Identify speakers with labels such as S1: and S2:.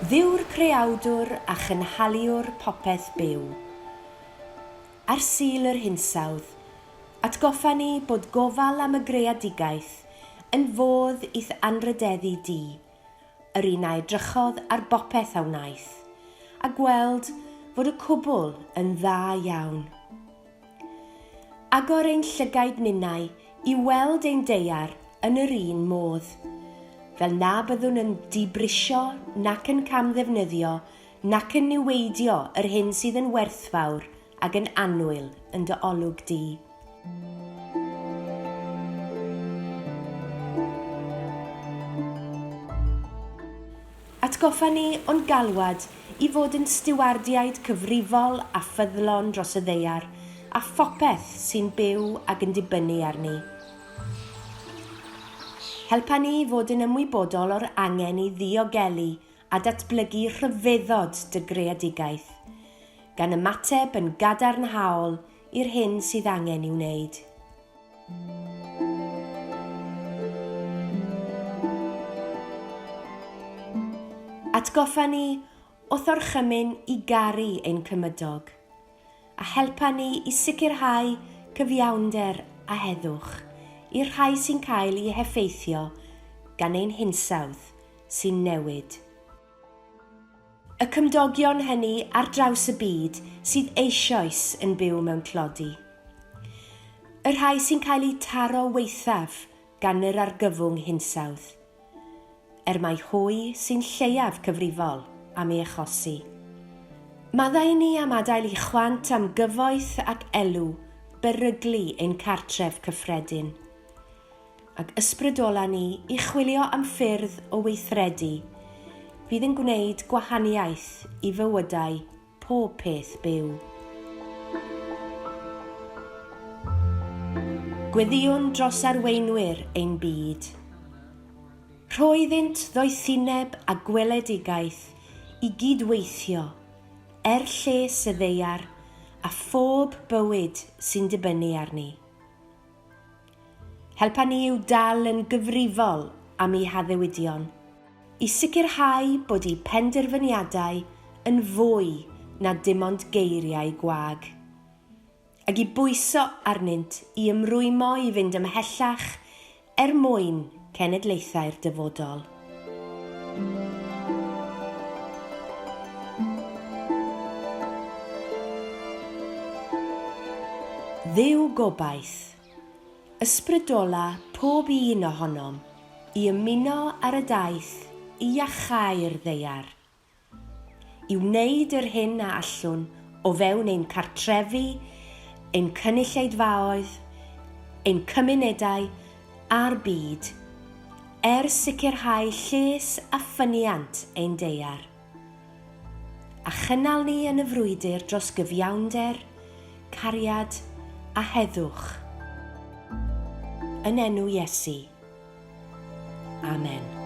S1: Dduw'r Creawdwr a Chynhaliwr popeth byw. Ar Sul yr Hinsawdd, atgoffa ni bod gofal am y greadigaeth yn fodd i'th anrhydeddu di, yr un a edrychodd ar bopeth a wnaeth, a gweld fod y cwbl yn dda iawn. Agor ein llygaid ninnau i weld ein daear yn yr un modd, fel na byddwn yn dibrisio nac yn camddefnyddio nac yn niweidio yr hyn sydd yn werthfawr ag yn annwyl yn dy olwg di. Atgoffa ni o'n galwad i fod yn stiwardiaid cyfrifol a ffyddlon dros y ddaear a phopeth sy'n byw ag yn dibynnu arni. Helpa ni i fod yn ymwybodol o'r angen i ddiogelu a datblygu rhyfeddod dy greadigaeth, gan ymateb yn gadarnhaol i'r hyn sydd angen i'w wneud. Atgoffa ni o'th orchymyn i garu ein cymydog, a helpa ni i sicrhau cyfiawnder a heddwch i'r rhai sy'n cael eu heffeithio gan ein hinsawdd sy'n newid. Y cymdogion hynny ar draws y byd sydd eisoes yn byw mewn tlodi. Y rhai sy'n cael eu taro waethaf gan yr argyfwng hinsawdd. Er mai hwy sy'n lleiaf cyfrifol am ei achosi. Maddau ni am adael i chwant am gyfoeth ac elw beryglu ein cartref cyffredin. Ac ysbrydola ni i chwilio am ffyrdd o weithredu fydd yn gwneud gwahaniaeth i fywydau pob peth byw. Gweddïwn dros arweinwyr ein byd. Rho iddynt ddoethineb a gweledigaeth i gyd-weithio er lles y ddaear a phob bywyd sy'n dibynnu arni. Helpa ni i'w dal yn gyfrifol am eu haddewidion, i sicrhau bod eu penderfyniadau yn fwy na dim ond geiriau gwag, ac i bwyso arnynt i ymrwymo i fynd ymhellach er mwyn cenedlaethau'r dyfodol. Dduw gobaith, ysbrydola pob un ohonom i ymuno ar y daith i iacháu'r ddaear. I wneud yr hyn a allwn o fewn ein cartrefi, ein cynulleidfaoedd, ein cymunedau a'r byd, er sicrhau lles a ffyniant ein daear. A chynnal ni yn y frwydr dros gyfiawnder, cariad a heddwch. Yn enw Iesu. Amen.